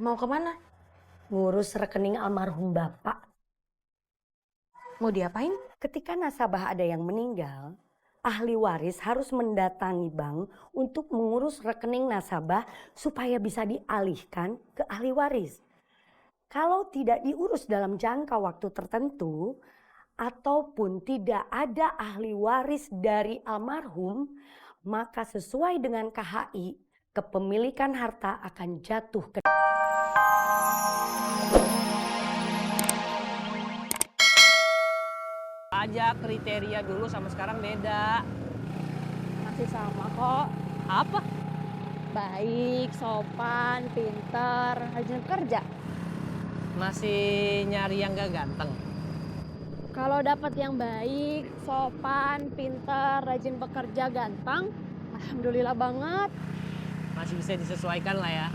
Mau kemana? Ngurus rekening almarhum bapak. Mau diapain? Ketika nasabah ada yang meninggal, ahli waris harus mendatangi bank untuk mengurus rekening nasabah supaya bisa dialihkan ke ahli waris. Kalau tidak diurus dalam jangka waktu tertentu, ataupun tidak ada ahli waris dari almarhum, maka sesuai dengan KHI, kepemilikan harta akan jatuh ke Aja kriteria dulu sama sekarang beda. Masih sama kok. Apa? Baik, sopan, pinter, rajin kerja. Masih nyari yang gak ganteng? Kalau dapat yang baik, sopan, pinter, rajin bekerja, ganteng, alhamdulillah banget. Masih bisa disesuaikan lah ya.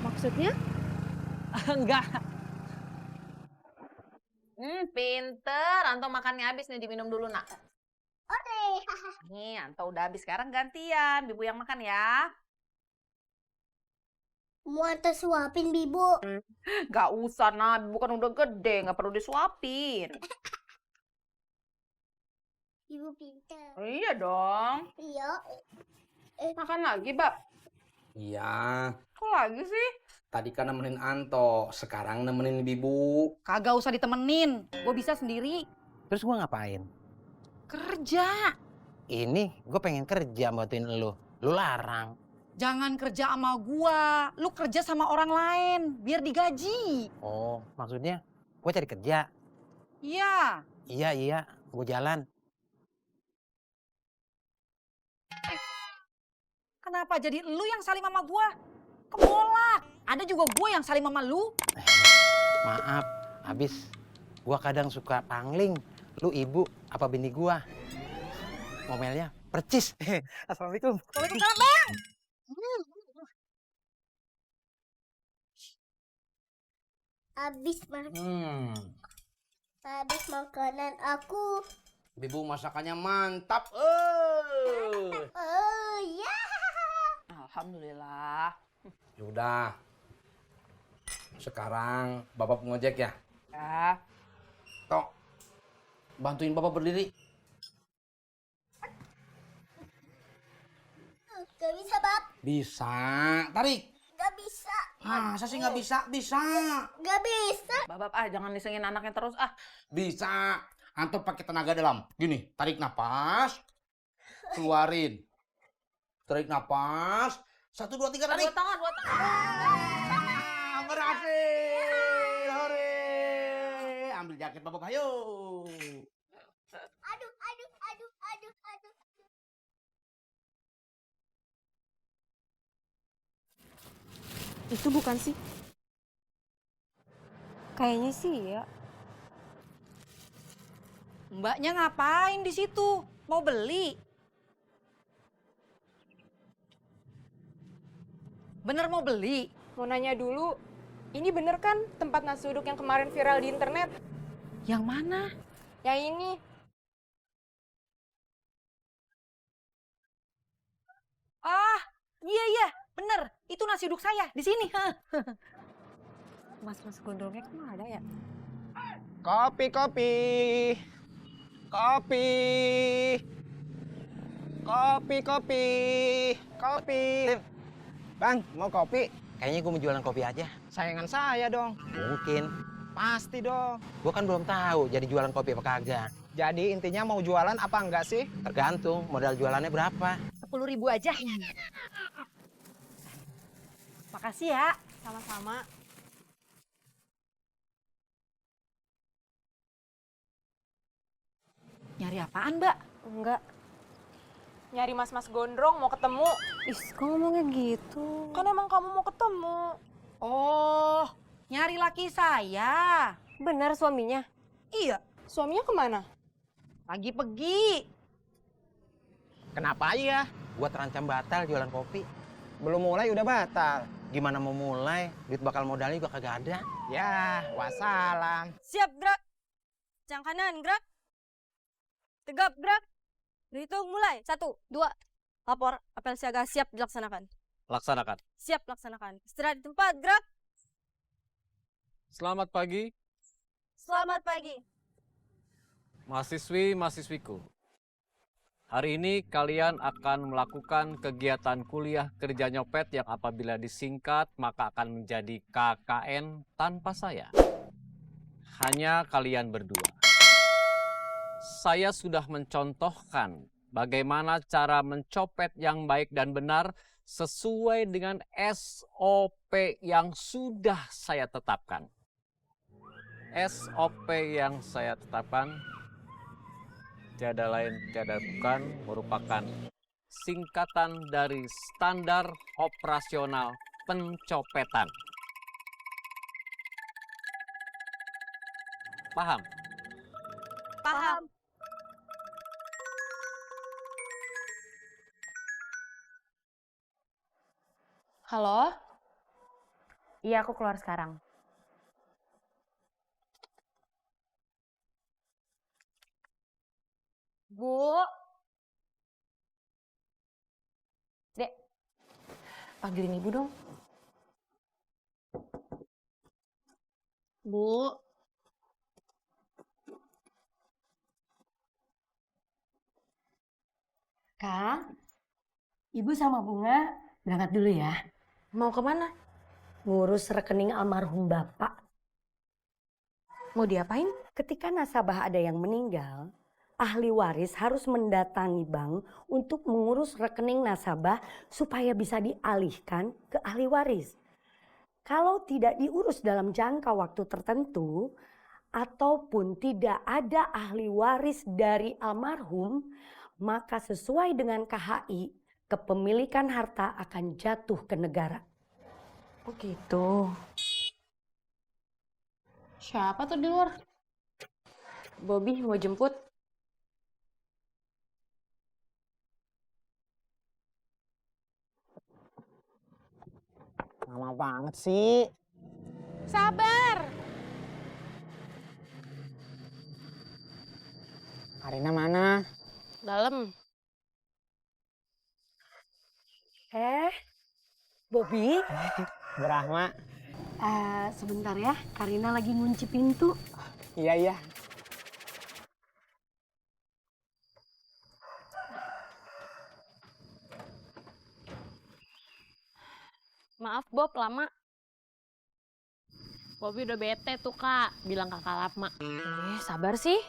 Maksudnya? Enggak. Pinter. Anto makannya habis nih, diminum dulu nak. Oke. Nih, Anto udah habis. Sekarang gantian. Bibu yang makan ya. Mau Anto suapin, Bibu? Gak usah, nah. Bibu kan udah gede. Gak perlu disuapin. Bibu pinter. Iya dong. Iya. Makan lagi, Bab. Iya, Kok lagi sih? tadi kan nemenin Anto, sekarang nemenin Bibu. Kagak usah ditemenin. Gue bisa sendiri. Terus gue ngapain? Kerja. Ini gue pengen kerja bantuin lu. Lu larang. Jangan kerja sama gua. Lu kerja sama orang lain. Biar digaji. Oh, maksudnya gue cari kerja. Iya. Iya, gue jalan. Kenapa jadi lu yang salim sama gua? Kemolak. Ada juga gua yang salim sama lu. Maaf, habis gue kadang suka pangling. Lu ibu apa bini gue? Ngomelnya percis. Assalamualaikum. Waalaikumsalam, Bang. Habis habis makanan aku. Bibu masakannya mantap. Oh ya. Alhamdulillah. Yaudah, sekarang Bapak ngojek ya. Ya. Tok, bantuin Bapak berdiri. Gak bisa, Bab. Bisa, tarik. Gak bisa. Masa sih nggak bisa? Bisa. Gak bisa. Babab jangan disengin anaknya terus Bisa. Anto pakai tenaga dalam. Gini, tarik napas, keluarin. Tarik napas. 1, 2, 3, tarik. Dua tangan. Berhasil. Hore. Ambil jaket Bapak, ayo. Aduh. Itu bukan sih? Kayaknya sih ya. Mbaknya ngapain di situ? Mau beli? Bener mau beli? Mau nanya dulu, ini bener kan tempat nasi uduk yang kemarin viral di internet? Yang mana? Yang ini. Iya, bener. Itu nasi uduk saya di sini. Mas gondrongnya kan ada ya? Kopi. Bang, mau kopi? Kayaknya gue mau jualan kopi aja. Sayangan saya dong. Mungkin. Pasti dong. Gue kan belum tahu jadi jualan kopi apa kagak. Jadi intinya mau jualan apa enggak sih? Tergantung modal jualannya berapa. 10.000 aja. Makasih ya. Sama-sama. Nyari apaan, Mbak? Enggak. Nyari mas-mas gondrong mau ketemu. Ih, kok ngomongnya gitu? Kan emang kamu mau ketemu. Oh, nyari laki saya. Benar suaminya? Iya, Suaminya kemana? lagi pergi. Kenapa ya? Gue terancam batal jualan kopi. Belum mulai udah batal. Gimana mau mulai? Duit bakal modalnya juga kagak ada. Ya, wassalam. Siap, gerak. Cang kanan, gerak. Tegap, gerak. Dihitung mulai. 1, 2. Lapor, apel siaga siap dilaksanakan. Laksanakan. Siap laksanakan. Istirahat di tempat, gerak. Selamat pagi, Selamat pagi. mahasiswi-mahasiswiku. Hari ini kalian akan melakukan kegiatan kuliah kerja nyopet yang apabila disingkat maka akan menjadi KKN tanpa saya. Hanya kalian berdua. Saya sudah mencontohkan bagaimana cara mencopet yang baik dan benar sesuai dengan SOP yang sudah saya tetapkan. SOP yang saya tetapkan tiada lain tiada bukan merupakan singkatan dari standar operasional pencopetan. Paham? Paham. Halo? Iya, aku keluar sekarang. Bu. Dek, panggilin ibu dong. Bu. Kak, Ibu sama Bunga berangkat dulu ya. Mau kemana? Ngurus rekening almarhum Bapak. Mau diapain? Ketika nasabah ada yang meninggal, ahli waris harus mendatangi bank untuk mengurus rekening nasabah supaya bisa dialihkan ke ahli waris. Kalau tidak diurus dalam jangka waktu tertentu, ataupun tidak ada ahli waris dari almarhum, maka sesuai dengan KHI, kepemilikan harta akan jatuh ke negara. Oh gitu. Siapa tuh di luar? Bobby mau jemput. Lama banget sih. Sabar. Karina mana? Dalam. Bobby, Berahma. sebentar ya, Karina lagi ngunci pintu. Iya, iya. Maaf Bob, lama. Bobby udah bete tuh kak, bilang kakak lama. Sabar sih.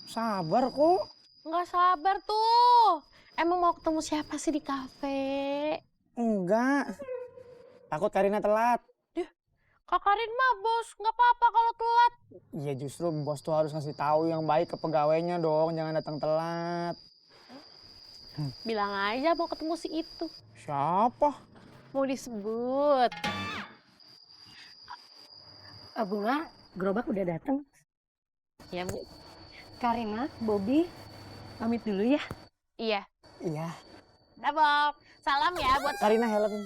Sabar kok. Nggak sabar tuh. Emang mau ketemu siapa sih di kafe? Enggak. Takut Karina telat. Kak Karin mah bos, nggak apa-apa kalau telat. Iya justru bos tuh harus ngasih tahu yang baik ke pegawainya dong, jangan datang telat. Bilang aja mau ketemu si itu. Siapa? Mau disebut. Bunga, gerobak udah datang. Ya Bu. Karina, Bobby, pamit dulu ya. Iya. Iya. Dah Bob. Salam ya buat Karina helm.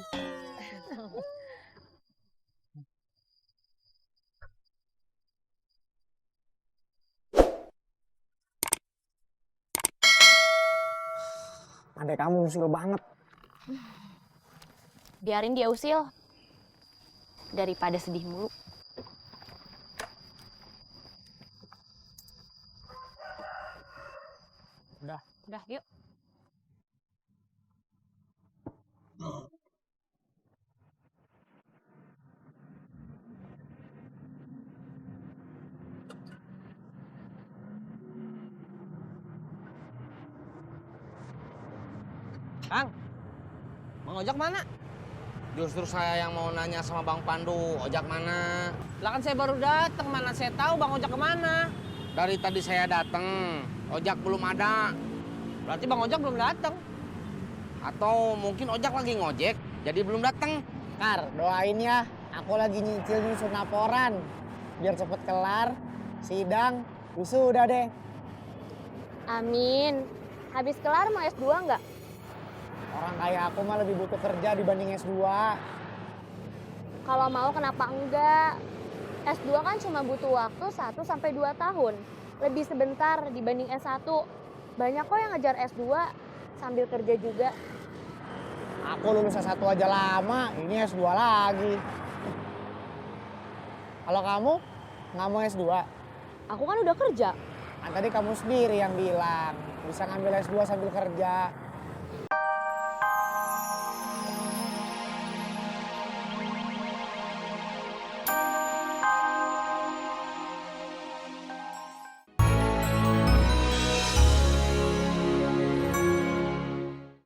Adek kamu usil banget. biarin dia usil. Daripada sedih mulu. Udah, yuk. Kang, Bang Ojak mana? Justru saya yang mau nanya sama Bang Pandu, ojak mana? Lah kan saya baru datang, mana saya tahu Bang Ojak kemana? Dari tadi saya datang, ojak belum ada. Berarti Bang Ojak belum datang. Atau mungkin ojak lagi ngojek, jadi belum datang. Kar, doain ya. Aku lagi nyicil nyusun laporan. Biar cepet kelar, sidang, wisuda deh. Amin. Habis kelar mau S2 nggak? Orang kayak aku mah lebih butuh kerja dibanding S2. Kalau mau kenapa enggak? S2 kan cuma butuh waktu 1 sampai 2 tahun. Lebih sebentar dibanding S1. Banyak kok yang ngejar S2 sambil kerja juga. Aku lulus S1 aja lama, ini S2 lagi. Kalau kamu nggak mau S2? Aku kan udah kerja. Kan tadi kamu sendiri yang bilang bisa ngambil S2 sambil kerja.